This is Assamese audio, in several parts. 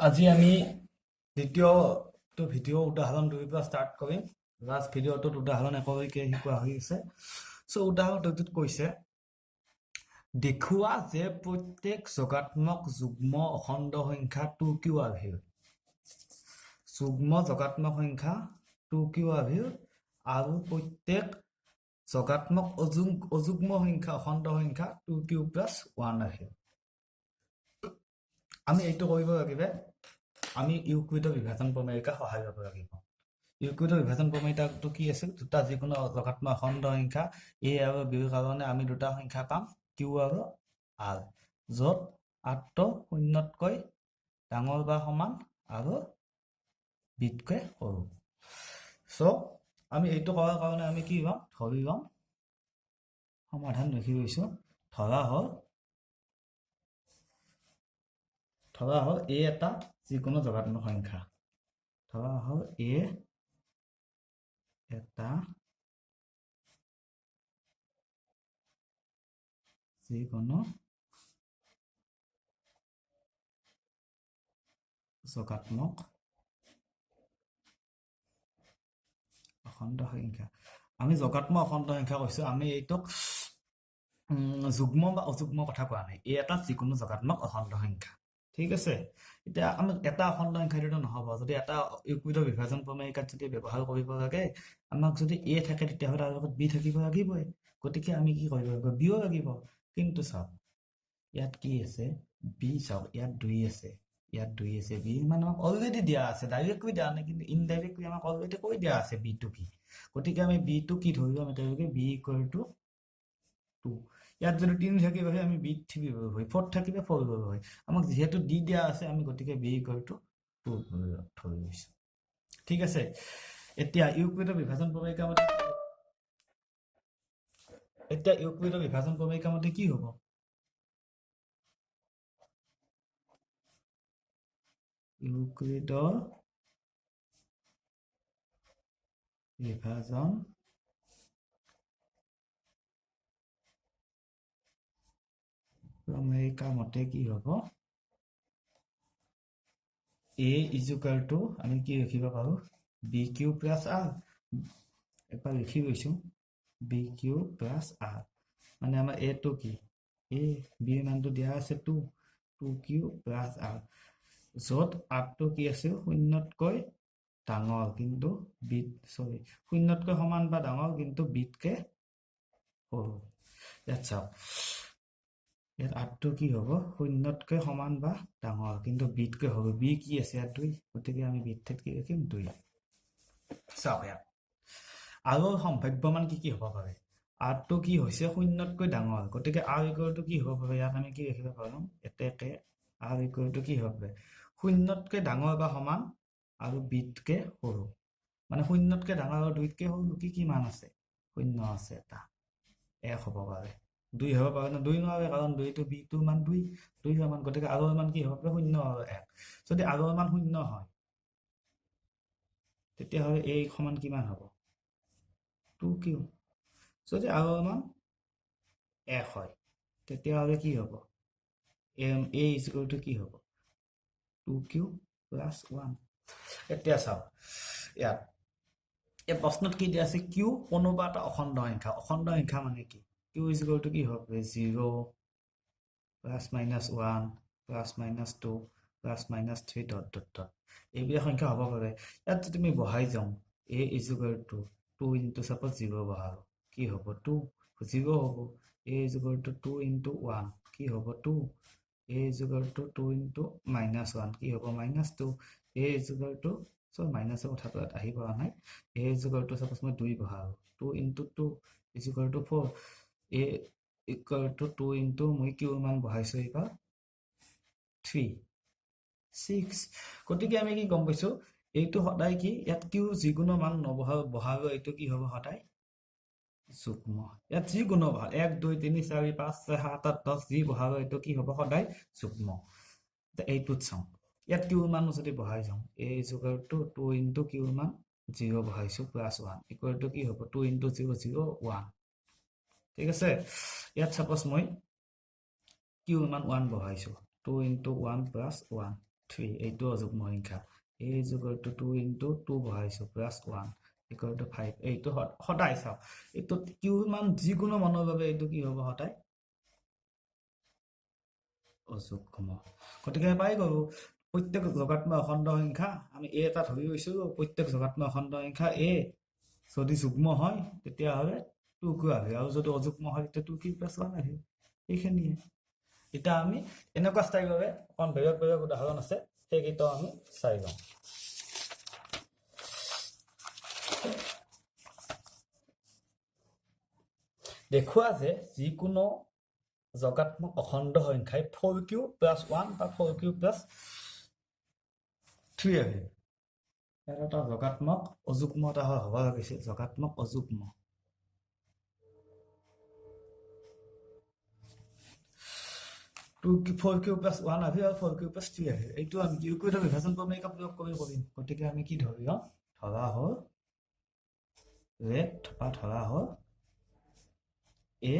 আজি আমি দ্বিতীয়টো ভিডিঅ' উদাহৰণ 2ৰ পৰা ষ্টাৰ্ট কৰিম। লাষ্ট ভিডিঅ'টোত উদাহৰণ 1লৈকে শিকোৱা হৈ আছে। চ' উদাহৰণ 2টোত কৈছে, দেখুওৱা যে প্ৰত্যেক যোগাত্মক যুগ্ম অখণ্ড সংখ্যা টু কিউ আৰ্হিৰ, যুগ্ম যোগাত্মক সংখ্যা টু কিউ আৰ্হিৰ আৰু প্ৰত্যেক যোগাত্মক অযুগ্ম সংখ্যা অখণ্ড সংখ্যা টু কিউ প্লাছ ওৱান আৰ্হিৰ। আমি এইটো কৰিব লাগিব, আমি ইউক্লিডৰ বিভাজন প্ৰমেয়িকা সহায় ল'ব লাগিব। ইউক্লিডৰ বিভাজন প্ৰমেয়িকাটো কি আছিল? দুটা যিকোনো যোগাত্মক অখণ্ড সংখ্যা এ আৰু বিৰ কাৰণে আমি দুটা সংখ্যা পাম, কিউ আৰু আৰ, য'ত আৰটো শূন্যতকৈ ডাঙৰ বা সমান আৰু বিতকৈ সৰু। চ' আমি এইটো কৰাৰ কাৰণে আমি কি ল'ম? ধৰি ল'ম, সমাধান লিখি গৈছোঁ। ধৰা হ'ল এ এটা যিকোনো যোগাত্মক সংখ্যা। ধৰা হ'ল এ এটা যিকোনো যোগাত্মক অখণ্ড সংখ্যা। আমি যোগাত্মক অখণ্ড সংখ্যা কৈছো, আমি এইটোক যুগ্ম বা অযুগ্ম কথা কোৱা নাই। এই এটা যিকোনো যোগাত্মক অখণ্ড সংখ্যা, ঠিক আছে? এতিয়া আমি এটা অখণ্ড সংখ্যা দিলে নহ'ব। যদি এটা ইউক্লিডৰ বিভাজন প্ৰমেয়িকাত যদি ব্যৱহাৰ কৰিব লাগে, আমাক যদি এ থাকে, তেতিয়াহ'লে তাৰ লগত বি থাকিব লাগিবই। গতিকে আমি কি কৰিব লাগিব? বিও লাগিব। কিন্তু চাওক, ইয়াত কি আছে? বি চাওক, ইয়াত 2 আছে, ইয়াত 2 আছে। বি মানে আমাক অলৰেডি দিয়া আছে, ডাইৰেক্টলি দিয়া নাই, কিন্তু ইনডাইৰেক্টলি আমাক অলৰেডি কৈ দিয়া আছে বিটো কি। গতিকে আমি বিটো কি ধৰিব? আমি তেওঁলোকে বি ইকুৱেল টু টু। ইয়াত যদি 3 থাকিব হয়, আমি বি থ্ৰী ব্যৱহাৰ হয়, ফ'ৰ থাকিলে ফ'ৰ ব্যৱহাৰ হয়। আমাক যিহেতু দি দিয়া আছে, আমি গতিকে বি ইকুৱেল টু টু ধৰি লৈছোঁ, ঠিক আছে? এতিয়া ইউক্লিডৰ বিভাজন প্ৰমেয়িকা মতে, এতিয়া ইউক্লিডৰ বিভাজন প্ৰমেয়িকা মতে কি হ'ব? ইউক্লিডৰ বিভাজন প্ৰমেয়িকা মতে কি হ'ব? এ ইজুকেল টু আমি কি লিখিব পাৰোঁ? B Q plus R. একবাৰ লিখি গৈছোঁ, বি কিউ প্লাছ আৰ মানে আমাৰ এটো কি? এ। বিৰ মানটো দিয়া আছে two, two Q plus R, য'ত আৰটো কি আছিল? শূন্যতকৈ ডাঙৰ কিন্তু বিত, চৰি, শূন্যতকৈ সমান বা ডাঙৰ কিন্তু বিতকৈ সৰু। ইয়াত চাওক, ইয়াত আৰটো কি হ'ব? শূন্যতকৈ সমান বা ডাঙৰ কিন্তু বিতকৈ সৰু। বি কি আছে ইয়াত? 2। গতিকে আমি বিত ঠাইত কি ৰাখিম? 2। চাওক, ইয়াত আৰু সম্ভাৱ্য মান কি কি হ'ব পাৰে? আৰটো কি হৈছে? শূন্যতকৈ ডাঙৰ। গতিকে আৰ ইকুৱেলটো কি হ'ব পাৰে? ইয়াত আমি কি ৰাখিব পাৰোঁ? এতেকে আৰ ইকুৱেলটো কি হ'ব পাৰে? শূন্যতকৈ ডাঙৰ বা সমান আৰু বিতকৈ সৰু। মানে শূন্যতকৈ ডাঙৰ আৰু 2তকৈ সৰু কি কি মান আছে? শূন্য আছে এটা, 1 হ'ব পাৰে, 2 হ'ব পাৰে ন? 2 নোৱাৰে, কাৰণ 2টো বিটোৰ মান 2, 2 সমান। গতিকে আৰৰ মান কি হ'ব পাৰে? শূন্য আৰু 1। যদি আৰৰ মান শূন্য হয়, তেতিয়াহ'লে এ সমান কিমান হ'ব? Two Q. যদি আৰৰ মান 1 হয়, তেতিয়াহ'লে কি হ'ব? এ is equal to কি হ'ব? Two q plus one. এতিয়া চাওক, ইয়াত এই প্ৰশ্নত কি দিয়া আছে? কিউ কোনোবা এটা অখণ্ড সংখ্যা। অখণ্ড সংখ্যা মানে কি? কিউ is equal to কি হ'ব? Zero plus minus one plus minus two plus minus three dot dot dot, এইবিলাক সংখ্যা হ'ব পাৰে। ইয়াত যদি আমি বহাই যাওঁ, a is equal to two into suppose zero বহালোঁ, কি হ'ব? টু, জিৰ' হ'ব। A is equal to two into one কি হ'ব? Two. A is equal to two into minus one কি হ'ব? Minus two. A is equal to, চ' মাইনাছৰ কথাটো ইয়াত আহি পৰা নাই। A is equal to suppose মই 2 বহালোঁ, two into two is equal to four. A equal to two into মই কিউ মান বহাইছোঁ এইবাৰ থ্ৰী, ছিক্স। গতিকে আমি কি গম পাইছোঁ? এইটো সদায় কি, ইয়াত কিউ যিকোনো মান নবহা বহাব, এইটো কি হ'ব? সদায় যুগ্ম। ইয়াত যিকোনো বহাল, 1, 2, 3, 4, 5, 6, 7, 8, 10, যি বহাব, এইটো কি হ'ব? সদায় যুগ্ম। এইটোত চাওঁ, ইয়াত কিউৰ মান যদি বহাই যাওঁ, a is equal to two into কিউৰ মান জিৰ' বহাইছোঁ প্লাছ ওৱান ইকুৱেল টু কি হ'ব? Two into zero zero one, ঠিক আছে? ইয়াত চাপ'জ মই কিউৰ মান one বহাইছোঁ, two into one plus one. Three, এইটো অযুগ্ম সংখ্যা। A is equal to two into two বহাইছোঁ, plus one equal to five। এইটো সদায় চাওক, এইটোত কিউৰ মান যিকোনো মানৰ বাবে এইটো কি হ'ব? সদায় অযুগ্ম। গতিকে পাই গ'লো, প্ৰত্যেক যোগাত্মক অখণ্ড সংখ্যা আমি এ এটা ধৰি গৈছোঁ। প্ৰত্যেক যোগাত্মক অখণ্ড সংখ্যা এ যদি যুগ্ম হয়, তেতিয়াহ'লে টু কিউ আহে আৰু যদি অযুগ্ম হয়, তেতিয়া টু কিউ প্লাছ ওৱান আহে। এইখিনিয়ে। এতিয়া আমি এনেকুৱা ষ্টাইলৰে অকণ বেলেগ বেলেগ উদাহৰণ আছে, সেইকেইটাও আমি চাই লওঁ। দেখুওৱা যে যিকোনো যোগাত্মক অখণ্ড সংখ্যাই ফ'ৰ কিউ প্লাছ ওৱান বা ফ'ৰ কিউ প্লাছ থ্ৰী আহে। ইয়াত এটা যোগাত্মক অযুগ্ম এটা হ'ব লাগিছিল, যোগাত্মক অযুগ্ম। Two four q plus one আহে আৰু ফ'ৰ কিউ প্লাছ থ্ৰী আহে। এইটো আমি ইউক্লিডৰ বিভাজন প্ৰমেয়িকা প্ৰয়োগ কৰি কৰিম। গতিকে আমি কি ধৰি লওঁ? ধৰা হ'ল ৰেট বা ধৰা হ'ল এ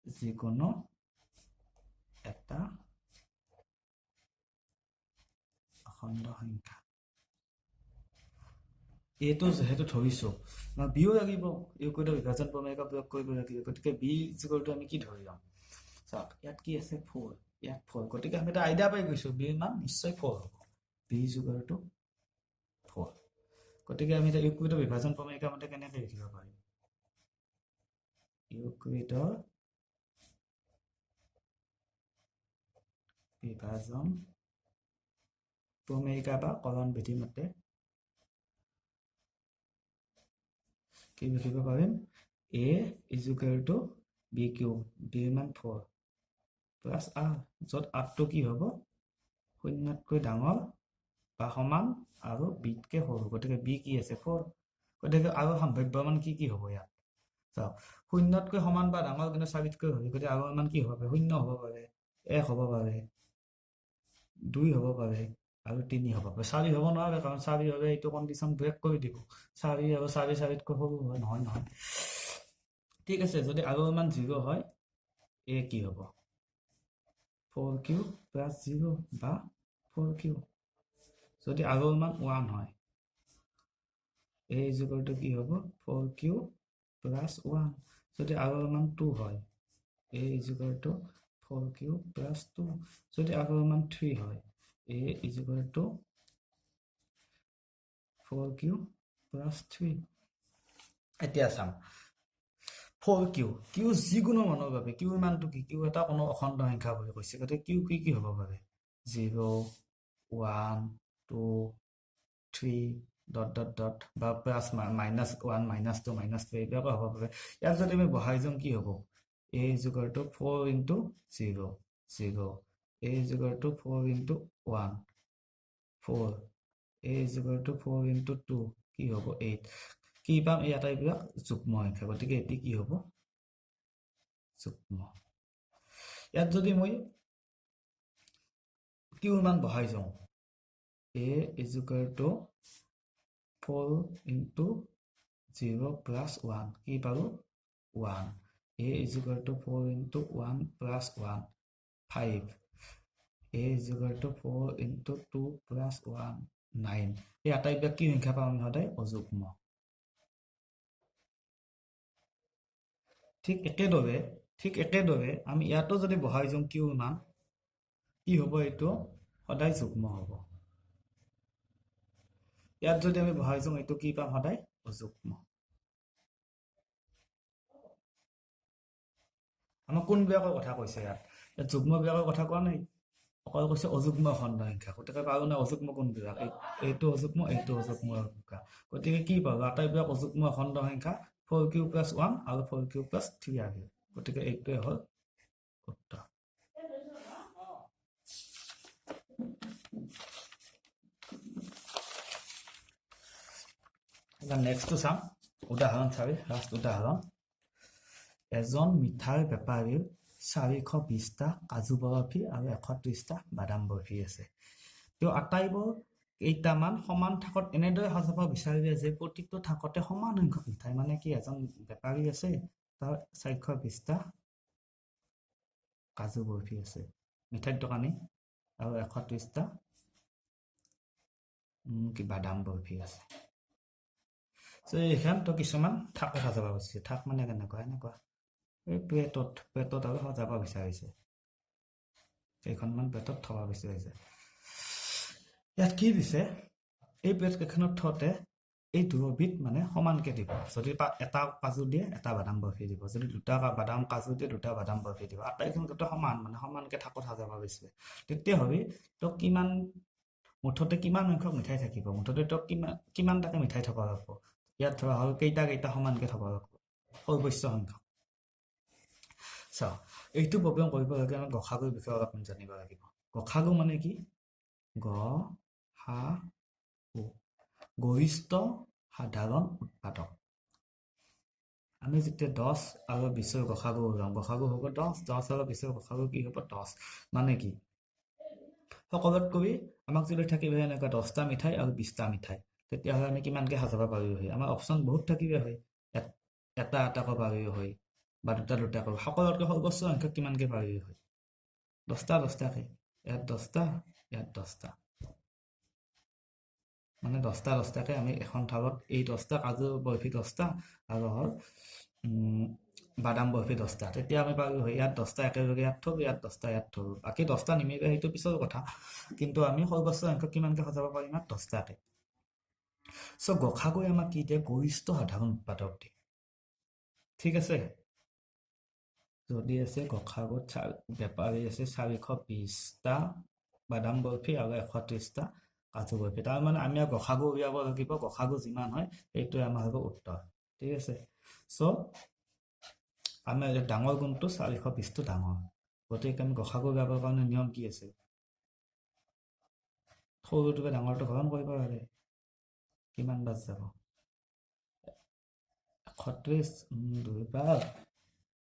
যিকোনো এটা অখণ্ড সংখ্যা। এইটো যিহেতু ধৰিছোঁ, বিও লাগিব। ইউক্লিডৰ বিভাজন প্ৰমেয়িকা প্ৰয়োগ কৰিব লাগিব। গতিকে বি ইকুৱেলটো আমি কি ধৰি ল'ম? চাওক, ইয়াত কি আছে? ফ'ৰ। ইয়াত ফ'ৰ। গতিকে আমি এটা আইডিয়া পাই গৈছোঁ, বিৰ মান নিশ্চয় ফ'ৰ হ'ব। বি ইকুৱেলটো ফ'ৰ। গতিকে আমি এতিয়া ইউক্লিডৰ বিভাজন প্ৰমেয়িকা মতে কেনেকৈ লিখিব পাৰিম? ইউক্লিডৰ বিভাজন প্ৰমেয়িকা বা কৰণ বিধি মতে কি লিখিব পাৰিম? A is equal to b cube, বিৰ মান ফ'ৰ, প্লাছ আৰ, য'ত আৰটো কি হ'ব? শূন্যতকৈ ডাঙৰ বা সমান আৰু বিতকৈ সৰু। গতিকে বি কি আছে? ফ'ৰ। গতিকে আৰু সম্ভাৱ্য মান কি কি হ'ব ইয়াত চাওক। শূন্যতকৈ সমান বা ডাঙৰ কিন্তু চাৰিতকৈ সৰু। গতিকে আৰু মান কি হ'ব পাৰে? শূন্য হ'ব পাৰে, এক হ'ব পাৰে, দুই হ'ব পাৰে আৰু তিনি হ'ব পাৰে। চাৰি হ'ব নোৱাৰে, কাৰণ চাৰি হ'লে এইটো কণ্ডিশ্যন ব্ৰেক কৰি দিব। চাৰি আৰু চাৰি চাৰিতকৈ সৰু হয়? নহয়, নহয়। ঠিক আছে। যদি আৰু মান জিৰ' হয়, এ কি হ'ব? ফ'ৰ কিউ প্লাছ জিৰ' বা ফ'ৰ কিউ। যদি আৰু মান ওৱান হয়, এ ইজুকেলটো কি হ'ব? Four Q plus one. যদি আৰু মান টু হয়, a is equal to four q plus two। যদি আৰু মান থ্ৰী হয়, a is equal to four q plus three। এতিয়া চাম, ফ'ৰ কিউ, কিউ যিকোনো মানৰ বাবে। কিউ মানটো কি? কিউ এটা কোনো অখণ্ড সংখ্যা বুলি কৈছে। গতিকে কিউ কি কি হ'ব পাৰে? Zero, one, two, three, dot dot dot বা plus, minus one, minus two, minus two, এইবিলাকো হ'ব পাৰে। ইয়াত যদি আমি বহাই যাওঁ, কি হ'ব? A is equal to four into zero, zero। A is equal to four into one, four। A is equal to four into two কি হ'ব? এইট। কি পাম? এই আটাইবিলাক যুগ্ম সংখ্যা। গতিকে এটি কি হ'ব? যুগ্ম। ইয়াত যদি মই কিউৰ মান বহাই যাওঁ, a is equal to four into zero plus one, কি পালোঁ? One। A is equal to four into one plus one, five। A is equal to four into two plus one, nine। এই আটাইবিলাক কি সংখ্যা পাম আমি? সদায় অযুগ্ম। ঠিক একেদৰে আমি ইয়াতো যদি বহাই যাওঁ কিউৰ মান, কি হ'ব? এইটো সদায় যুগ্ম হ'ব। ইয়াত যদি আমি বহাই যাওঁ, এইটো কি পাম? সদায় অযুগ্ম। আমাক কোনবিলাকৰ কথা কৈছে ইয়াত? ইয়াত যুগ্মবিলাকৰ কথা কোৱা নাই, অকল কৈছে অযুগ্ম অখণ্ড সংখ্যা। গতিকে পাৰো নে অযুগ্ম কোনবিলাক? এইটো অযুগ্ম, এইটো অযুগ্ম সংখ্যা। গতিকে কি পাৰো? আটাইবিলাক অযুগ্ম অখণ্ড সংখ্যা ফ'ৰ কিউ প্লাছ ওৱান আৰু ফ'ৰ কিউ প্লাছ থ্ৰী আহিল। গতিকে এইটোৱে হ'ল উত্তৰ। নেক্সটটো চাম, উদাহৰণ 4, লাষ্ট উদাহৰণ। এজন মিঠাইৰ বেপাৰীৰ 420টা কাজু বৰফি আৰু 130টা বাদাম বৰফি আছে। তেওঁ আটাইবোৰ কেইটামান সমান থাকত এনেদৰে সজাব বিচাৰিলে যে প্ৰতিটো থাকতে সমান সংখ্যক মিঠাই। মানে কি, এজন বেপাৰী আছে, তাৰ 420টা কাজু বৰফি আছে মিঠাইৰ দোকানী আৰু 130টা কি বাদাম বৰফি আছে। চ' এইখন তো কিছুমান থাকত সজাব বিচাৰিছে। থাক মানে কেনেকুৱা? এনেকুৱা এই প্লেটত আৰু সজাব বিচাৰিছে, কেইখনমান প্লেটত থ'ব বিচাৰিছে। ইয়াত কি দিছে? এই প্লেট কেইখনত থওঁতে এই দুয়োবিধ মানে সমানকে দিব। যদি এটা কাজু দিয়ে, এটা বাদাম বৰফি দিব। যদি দুটা বাদাম কাজু দিয়ে, দুটা বাদাম বৰফি দিব। আটাইখন গোটেই সমান, মানে সমানকে থাকত সজাব বিচাৰে। তেতিয়াহ'লে তোক কিমান, মুঠতে কিমান সংখ্যক মিঠাই থাকিব? মুঠতে তোক কিমানটাকে মিঠাই থ'ব লাগিব? ইয়াত ধৰা হ'ল কেইটা কেইটা সমানকে থ'ব লাগিব, সৰ্বোচ্চ সংখ্যক। চাওক, এইটো প্ৰব্লেম কৰিব লাগে আমি গসাগুৰ বিষয়ে অলপমান জানিব লাগিব। গসাগু মানে কি? গ সা গু, গৰিষ্ঠ সাধাৰণ উৎপাদক। আমি যেতিয়া 10 আৰু 20ৰ গসাগু উলিয়াম, গসাগু হ'ব 10। 10 আৰু 20ৰ গসাগু কি হ'ব? 10। মানে কি, সকলোতকৈ আমাক যদি থাকিব এনেকুৱা 10টা মিঠাই আৰু 20টা মিঠাই, তেতিয়াহ'লে আমি কিমানকৈ সজাব পাৰিলো হয়? আমাৰ অপশ্যন বহুত থাকিলে হয়। এটা এটাকৈ পাৰিলো হয় বা দুটা দুটাকৈ। সকলোতকৈ সৰ্বোচ্চ সংখ্যক কিমানকৈ পাৰিলো হয়? 10টা 10টাকৈ। ইয়াত 10টা, ইয়াত 10টা, মানে 10টা 10টাকৈ আমি এখন থালত এই 10টা কাজু বৰফি 10টা আৰু হ'ল বাদাম বৰফি 10টা, তেতিয়া আমি পাৰিলো হয় ইয়াত 10টা একেলগে ইয়াত থ'লোঁ, ইয়াত 10টা ইয়াত থ'লোঁ। বাকী 10টা নিমিলে, সেইটো পিছৰ কথা। কিন্তু আমি সৰ্বোচ্চ সংখ্যক কিমানকৈ সজাব পাৰিম ইয়াত? 10টাকৈ। চ' গসাগুই আমাক কি দিয়ে? গৰিষ্ঠ সাধাৰণ উৎপাদক দিয়ে। ঠিক আছে, যদি আছে গসাগুত বেপাৰী আছে 420টা বাদাম বৰফি আৰু 130টা কাজু বৰফি। তাৰমানে আমি আৰু গসাগু উলিয়াব লাগিব। গসাগু যিমান হয়, সেইটোৱে আমাৰ হ'ব উত্তৰ। ঠিক আছে। চ' আমাৰ ডাঙৰ গুণটো 420টো ডাঙৰ। গতিকে আমি গসাগু উলিয়াবৰ কাৰণে নিয়ম কি আছে? সৰুটোকে ডাঙৰটো হৰণ কৰিব লাগে। কিমান বাৰ যাব? 130 দুইবাৰ,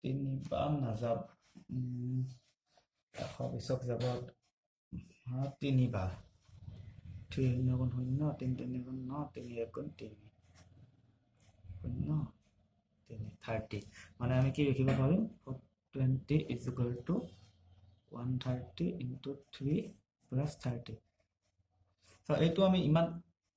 তিনিবাৰ নাযাব। 120ক যাব তিনিবাৰ। থ্ৰী শূন্য গুণ শূন্য, তিনি তিনি গুণ ন, তিনি এক গুণ তিনি, শূন্য তিনি, 30। মানে আমি কি লিখিব পাৰিম? 420 is equal to 130 into three plus 30। এইটো আমি ইমান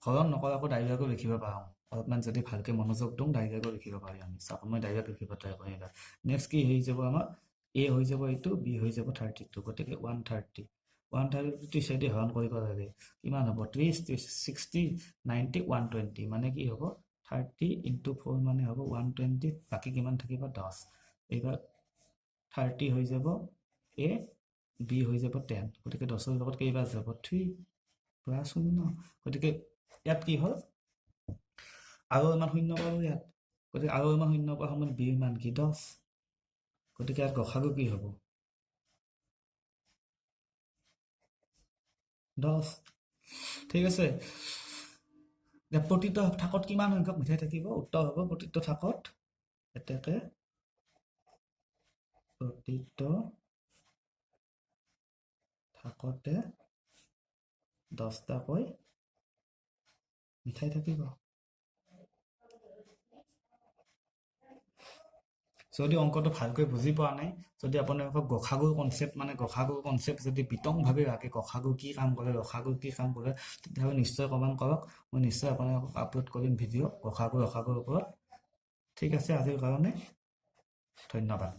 হৰণ নকৰাকৈ ডাইৰেক্টো লিখিব পাৰোঁ। অলপমান যদি ভালকৈ মনোযোগ দিওঁ, ডাইৰেক্টো লিখিব পাৰি আমি। চাওক, মই ডাইৰেক্ট লিখিব ট্ৰাই কৰিম এইবাৰ। নেক্সট কি হৈ যাব আমাৰ? এ হৈ যাব এইটো, বি হৈ যাব 32। গতিকে 130, 130 ত্ৰিছেদি হৰণ কৰিব লাগে। কিমান হ'ব? 30, 30, 60, 90, 120। মানে কি হ'ব? 30 ইণ্টু ফ'ৰ মানে হ'ব 120। বাকী কিমান থাকিব? 10। এইবাৰ 30 হৈ যাব এ, বি হৈ যাব 10। গতিকে 10ৰ লগত কেইবাৰ যাব? থ্ৰী প্লাছ শূন্য। গতিকে ইয়াত কি হ'ল? আৰু ইমান শূন্য পালোঁ ইয়াত। গতিকে আৰু ইমান শূন্য পোৱাৰ সময়ত বিৰ মান কি? 10। গতিকে ইয়াত গসাগু কি হ'ব? 10। ঠিক আছে। প্ৰতিটো থাকত কিমান সংখ্যক মিঠাই থাকিব? উত্তৰ হ'ব প্ৰতিটো থাকত, এতেকে প্ৰতিটো থাকতে 10টাকৈ মিঠাই থাকিব। যদি অংকটো ভালকৈ বুজি পোৱা নাই, যদি আপোনালোকক গসাগুৰ কনচেপ্ট, মানে গসাগুৰ কনচেপ্ট যদি বিতংভাৱে লাগে, গসাগু কি কাম কৰে, গসাগু কি কাম কৰে, তেতিয়াহ'লে নিশ্চয় কমেণ্ট কৰক। মই নিশ্চয় আপোনালোকক আপলোড কৰিম ভিডিঅ' গসাগুৰ ওপৰত। ঠিক আছে, আজিৰ কাৰণে ধন্যবাদ।